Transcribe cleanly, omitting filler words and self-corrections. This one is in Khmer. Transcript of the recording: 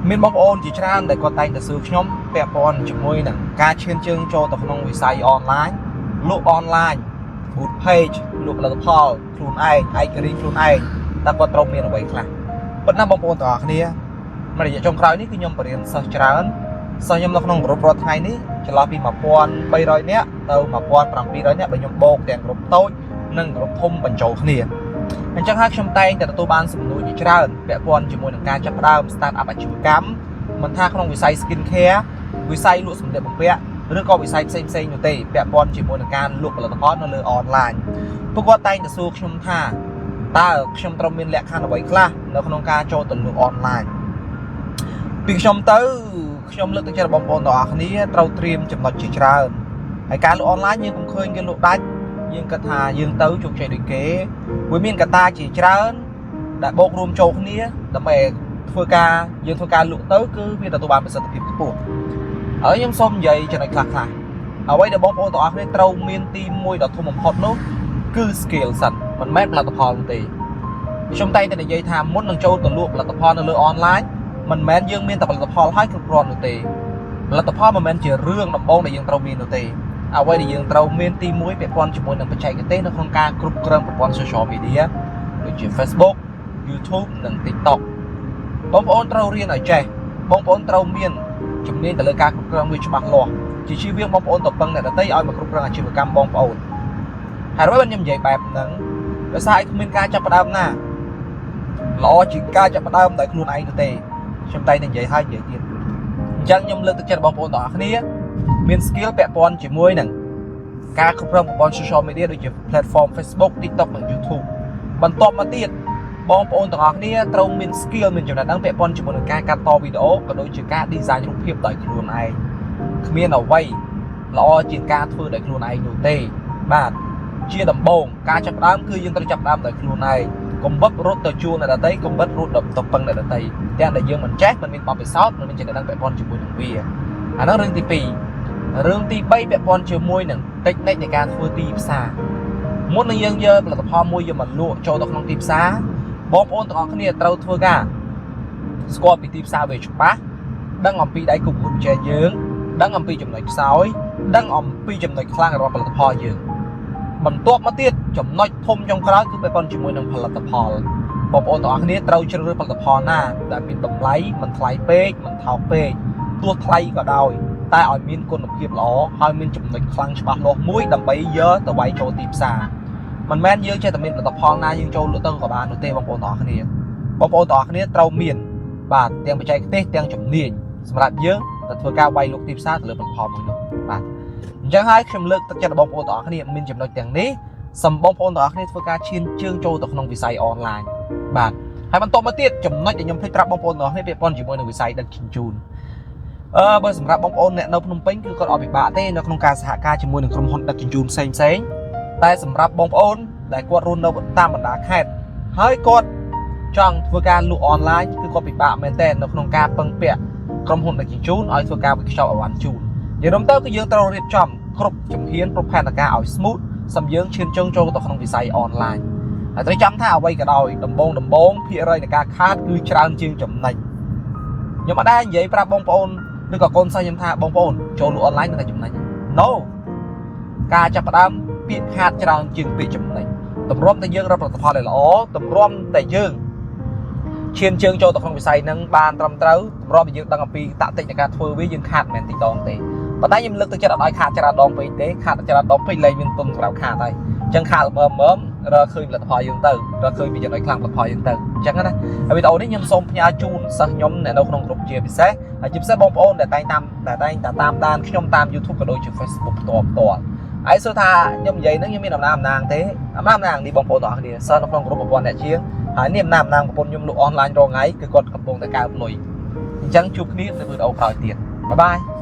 មានបងប្អូនជាច្រើនដែលគាត់តែងតែសួរខ្ញុំពាក់ព័ន្ធជាមួយនឹងការឈានជើងចូលទៅក្នុងវិស័យអនឡាញលក់អនឡាញ boost page លក់ផលិតផលខ្លួនឯងឯករាជ្យខ្លួនឯងតើគាត់ត្រូវមានអ្វីខ្លះប៉ុន្តែបងប្អូនទាំងអស់គ្នាមួយរយៈចុងក្រោយនេះគឺខ្ញុំបរៀនសិស្សច្រើនសិស្សខ្ញុំនៅក្នុងក្រុមរាល់ថ្ងៃនេះចន្លោះពី1300នាក់ទៅ1700នាក់បើខ្ញុំបូកទាំងក្រុមតូចនិងក្រុមធំបញ្ចូលគ្នាអញ្ចឹងហើយខ្ញុំតែងតែទទួលបានសំណួរជាច្រើនពាក់ព័ន្ធជាមួយនឹងការចាប់ផ្ដើម start up អាជីវកម្មមិនថាក្នុងវិស័យ skin care វិស័យលក់សម្លៀកបំពាក់ឬក៏វិស័យផ្សេងផ្សេងនោះទេពាក់ព័ន្ធជាមួយនឹងការលក់ផលិតផលនៅលើអនឡាញពួកគាត់តែងតែសួរខ្ញុំថាតើខ្ញុំត្រូវមានលក្ខខណ្ឌអ្វីខ្លះនៅក្នុងការចូលទៅលក់អនឡាញពីខ្ញុំទៅខ្ញុំលើកទឹកចិត្តបងប្អូនទាំងអស់គ្នាត្រូវត្រៀមចំណុចជាច្រើនហើយការលក់អនឡាញយើងកុំឃើញគេលក់ដាច់យើងគិតថាយើងទៅជោគជ័យដូចគេវាមានកត្តាជាច្រើនដែលបូករួមចូលគ្នាដើម្បីធ្វើការយើងធ្វើការលក់ទៅគឺវាទទួលបានប្រសិទ្ធភាពខ្ពស់ហើយខ្ញុំសូមនិយាយចំណុចខ្លះខ្លះអ្វីដែលបងប្អូនទាំងអស់គ្នាត្រូវមានទី1ដ៏ធំបំផុតនោះគឺ skill សិនមិនមែនផលិតផលនោះទេខ្ញុំតែងតែនិយាយថាមុននឹងចូលទៅលក់ផលិតផលនៅលើអនឡាញមិនមែនយើងមានតែផលិតផលហើយគ្រប់គ្រាន់នោះទេផលិតផលមិនមែនជារឿងដំបូងដែលយើងត្រូវមាននោះទេអ្វីដែលយើងត្រូវមានទី1ពាក់ព័ន្ធជាមួយនឹងបច្ចេកទេសនៅក្នុងការគ្រប់គ្រងប្រព័ន្ធ social media ដូចជា Facebook, YouTube និង TikTok បងប្អូនត្រូវរៀនឲ្យចេះបងប្អូនត្រូវមានជំនាញទៅលើការគ្រប់គ្រងវាច្បាស់លាស់ជាជីវៀងបងប្អូនទៅពឹងអ្នកដទៃឲ្យមកគ្រប់គ្រងអាជីវកម្មបងប្អូនហើយអ្វីបានខ្ញុំនិយាយបែបហ្នឹងដោយសារឲ្យគ្មានការចាប់ផ្ដើមណាល្អជាងការចាប់ផ្ដើមដោយខ្លួនឯងទៅទេខ្ញុំតែងតែនិយាយហើយនិយាយទៀតអញ្ចឹងខ្ញុំលើកទឹកចិត្តបងប្អូនទាំងអស់គ្នាមាន skill ពាក់ព័ន្ធជាមួយនឹងការគ្រប់គ្រងប្រព័ន្ធ social media ដូចជា platform Facebook, TikTok និង YouTube បន្ទាប់មកទៀតបងប្អូនទាំងអស់គ្នាត្រូវមាន skill មានចំណេះដឹងពាក់ព័ន្ធជាមួយនឹងការកាត់តវីដេអូក៏ដូចជាការ design រូបភាពដោយខ្លួនឯងគ្មានអ្វីល្អជាងការធ្វើដោយខ្លួនឯងនោះទេបាទជាដំបូងការចាប់ផ្ដើមគឺយើងត្រូវចាប់ផ្ដើមដោយខ្លួនឯងកុំបឹបរត់ទៅជួលអ្នកដទៃកុំបិទរត់ទៅពឹងអ្នកដទៃទាំងដែលយើងមិនចេះមិនមានបទពិសោធន៍មិនមានចំណេះដឹងពាក់ព័ន្ធជាមួយនឹងវាអានោះរឿងទី2រឿងទី3ពាក់ព័ន្ធជាមួយនឹង technique នៃការធ្វើទីផ្សារមុននឹងយើងយកផលិតផលមួយយកមកលក់ចូលទៅក្នុងទីផ្សារបងប្អូនទាំងអស់គ្នាត្រូវធ្វើការស្គាល់ពីទីផ្សារវាច្បាស់ដឹងអំពីដៃគូប្រកួតប្រជែងយើងដឹងអំពីចំណុចខ្សោយដឹងអំពីចំណុចខ្លាំងរបស់ផលិតផលយើងបន្ទាប់មកទៀតចំណុចធំចុងក្រោយគឺពាក់ព័ន្ធជាមួយនឹងផលិតផលបងប្អូនទាំងអស់គ្នាត្រូវជ្រើសរើសផលិតផលណាដែលមានតម្លៃមិនថ្លៃពេកមិនថោកពេកទោះថ្លៃក៏ដោយតែឲ្យមានគុណភាពល្អហើយមានចំណុចខ្លាំងច្បាស់លាស់មួយដើម្បីយកទៅវាយចូលទីផ្សារមិនមែនយើងចេះតែមានផលិតផលណាយើងចូលលក់ទៅក៏បាននោះទេបងប្អូនទាំងអស់គ្នាបងប្អូនទាំងអស់គ្នាត្រូវមានបាទទាំងបច្ចេកទេសទាំងជំនាញសម្រាប់យើងទៅធ្វើការវាយលុកទីផ្សារទៅលើផលិតផលមួយនោះបាទអញ្ចឹងហើយខ្ញុំលើកទឹកចិត្តដល់បងប្អូនទាំងអស់គ្នាមានចំណុចទាំងនេះសូមបងប្អូនទាំងអស់គ្នាធ្វើការឈានជើងចូលទៅក្នុងវិស័យអនឡាញបាទហើយបន្តមកទៀតចំណុចដែលខ្ញុំភ្លេចប្រាប់បងប្អូនទាំងអស់គ្នាពាក់ព័ន្ធជាមួយនឹងវិស័យដឹកជញ្ជូនអឺបើសម្រាប់បងប្អូនអ្នកនៅភ្នំពេញគឺគាត់អត់ពិបាកទេនៅក្នុងការសហការជាមួយនឹងក្រុមហ៊ុនដឹកជញ្ជូនផ្សេងផ្សេងតែសម្រាប់បងប្អូនដែលគាត់រស់នៅតាមបណ្ដាខេត្តហើយគាត់ចង់ធ្វើការលក់អនឡាញគឺគាត់ពិបាកមែនទែននៅក្នុងការពឹងពាក់ក្រុមហ៊ុនដឹកជញ្ជូនឲ្យធ្វើការវេចខ្ចប់អីវ៉ាន់ជូននិយាយរួមទៅគឺយើងត្រូវរៀបចំគ្រប់ជំហានគ្រប់ផែនការឲ្យ smooth សម្យើងឈានជើងចូលទៅក្នុងវិស័យអនឡាញហើយត្រូវចាំថាអ្វីក៏ដោយដំបងដំបងភាគរយនៃការខាតគឺច្រើនជាងចំណេញខ្ញុំអត់ដែរនិយាយប្រាប់បងប្អូនឬក៏កូនសិស្សខ្ញុំថាបងប្អូនចូលលក់អនឡាញនៅតែចំណេញ No ការចាប់ផ្ដើមពាក្យខាតច្រើនជាងពាក្យចំណេញតម្រាំតែយើងរកផលិតផលដែលល្អតម្រាំតែយើងឈានជើងចូលទៅក្នុងវិស័យហ្នឹងបានត្រឹមត្រូវតម្រាំតែយើងដឹងអំពីtactic នៃការធ្វើវាយើងខាតមិនមែនតិចដងទេប៉ុន្តែខ្ញុំលើកទឹកចិត្តអត់ឲ្យខាតច្រើនដងពេកទេខាតច្រើនដងពេកលែងមានទុនសម្រាប់ខាតហើយអញ្ចឹងខាតមើមមើមរកឃើញផលិតផលយើងទៅរកឃើញពីចំណុចខ្លាំងផលិតផលយើងទៅអញ្ចឹងណាហើយវីដេអូនេះខ្ញុំសូមផ្ញើជូនសិស្សខ្ញុំអ្នកនៅក្នុងក្រុមជាពិសេសហើយជាពិសេសបងប្អូនដែលតែងតាមដែលតែងតែតាមដានខ្ញុំតាម YouTube ក៏ដូចជា Facebook ផ្ទាល់ផ្ទាល់ហើយសួរថាខ្ញុំនិយាយហ្នឹងខ្ញុំមានអំណាចអំណាងទេអំណាចអំណាងនេះបងប្អូនទាំងអស់គ្នាសិស្សនៅក្នុងក្រុមប្រព័ន្ធអ្នកជាងហើយនេះអំណាចអំណាងប្រពន្ធខ្ញុំលក់អនឡាញរាល់ថ្ងៃគឺគាត់កំពុងតែកើបលុយអញ្ចឹងជួបគ្នានៅវីដេអូក្រោយទៀត bye bye.